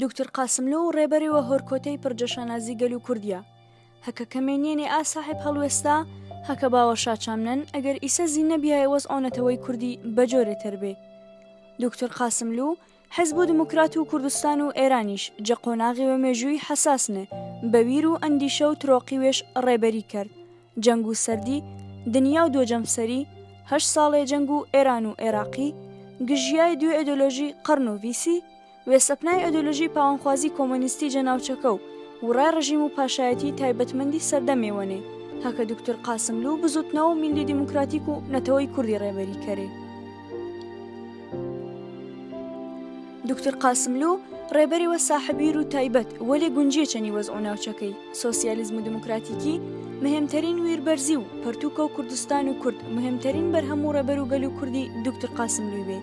دوکتور قاسملوو ڕێبەرێ وە هۆرکۆتەی پڕ جە شانازی گەل و کوردیە. هەکە کەمێ نیەنێ ئا ساحب هەڵوێستا هەکە باوە شاچامنەن ئەگەر ئیسە زینە بیایە وەزع نەتەوەی کوردی بە جۆرێ تر بێ. دوکتور قاسملوو حزب و دموکرات و کوردستان و ئێرانیش جە قۆناغێ وە مێژووی حەساسنێ بە ویر و ئەندیشە و ترۆقی وێش ڕێبەری کەرد جەنگ و سەردی دنیا و دۆ جەمسەری هەشت ساڵێ جەنگ و ئێران و ئێراقی گژیای دوێ ئێدۆلۆژی قەڕن و ڤیسی وێسەپنای ئێدۆلۆژی پاوانخوازی کۆمۆنیستی جە ناوچەکە و وڕای ڕژیم و پاشایەتی تایبەتمەندی سەردەمێ وەنێ هەکە دوکتور قاسملوو بزوتنەوە میللی دیموکراتیک و نەتەوەی کوردی ڕێبەری کەرێ. دوکتور قاسملوو ڕێبەری وە ساحب ویر و تایبەت وەلێ گونجیە چەنی وەزع و ناوچەکەی سۆسیالیزم و دموکراتیکی مهمترین ویر بەرزی و پەرتوکە و کوردستان و کورد مهمترین بەرهەم و ڕێبەر و گەل و کوردی دوکتور قاسملووی بێ.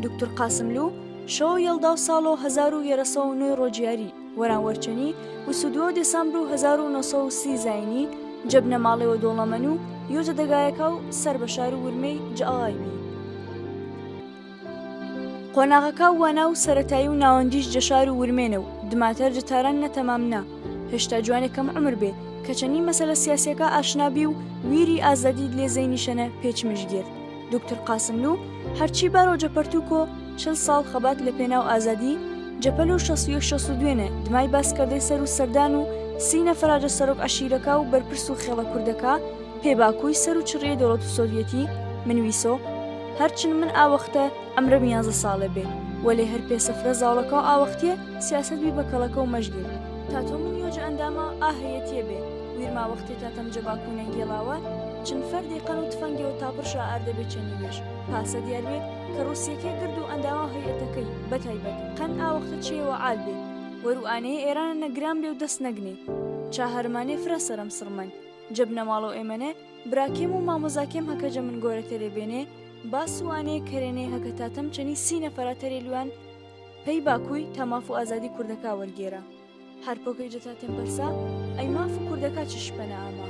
دوکتور قاسملوو شەو یەڵدا و ساڵۆ 1909 ڕۆجیاری وەرانوەر چەنی وسودوە دێسامبر و 1930 زاینی جە بنەماڵێ وە دۆڵەمەن و یۆجە دەگایەکا و سەر بە شار و ورمێی جە ئاڵای بی. قۆناغەکا وەنا و سەرەتایی و ناوەندیش جە شار و ورمێنە و دماتەر جە تاران نە تەمام نە هێشتا جوانێ کەم عومر بێ کە چەنی مەسەلە سیاسیەکا ئاشنا بی و ویری ئازادی لێ زەینی شەنە پێچمش گێرد. دوکتور قاسملوو هەرچی بارۆ جە پەرتووکۆ 40 ساڵ خەبات لە پێناو ئازادی جەپەل و 61 62 نە دمای باس کردەی سەر و سەردان و سی نەفەرا جە سەرۆک عەشیرەکا و بەرپرس و خێڵە کوردەکا پێ باکووی سەر و چڕیە دەوڵەت و سۆڤیەتی منویسۆ هەرچن من ئاوەختە ئەمرم یانزە ساڵێ بێ وەلێ هەر پێ سفرە زاوڵەکە و ئاوەختیە سیاسەت بی بە کەڵەکە و مەژگێ تا تۆ من یۆجە ئەندامە ئا هەیەتیە بێ ویرما وەختێ تا تەم جە باکوو نەنگێڵاوە چن فەردێ قەن و تفەنگێ و تاپڕ شا ئاردە بێ چەنی وێش پاسە دیار بێ کە ڕووسیەکێ گرد و ئەنداما هەیئەتەکەی بە تایبەت قەن ئاوەختە چێوە عال بێ وەرو ئانەیە ئێرانە نە گران بێ و دەس نەگنێ چا هەرمانێ فرە سەرم سڕمەن جە بنەماڵەو ئێمەنێ براکێم و مامۆزاکێم هەکە جە من گۆرە تەرێ بێنێ باس و ئانەیە کەرێنێ هەکە تاتەم چەنی سی نەفەرا تەرێ لویان پەی باکووی تا ماف و ئازادی کوردەکا وەرگێرا. هەر پۆکەی جە تاتێم پەرسا ئەی ماف و کوردەکا چ شپەنە ئاما.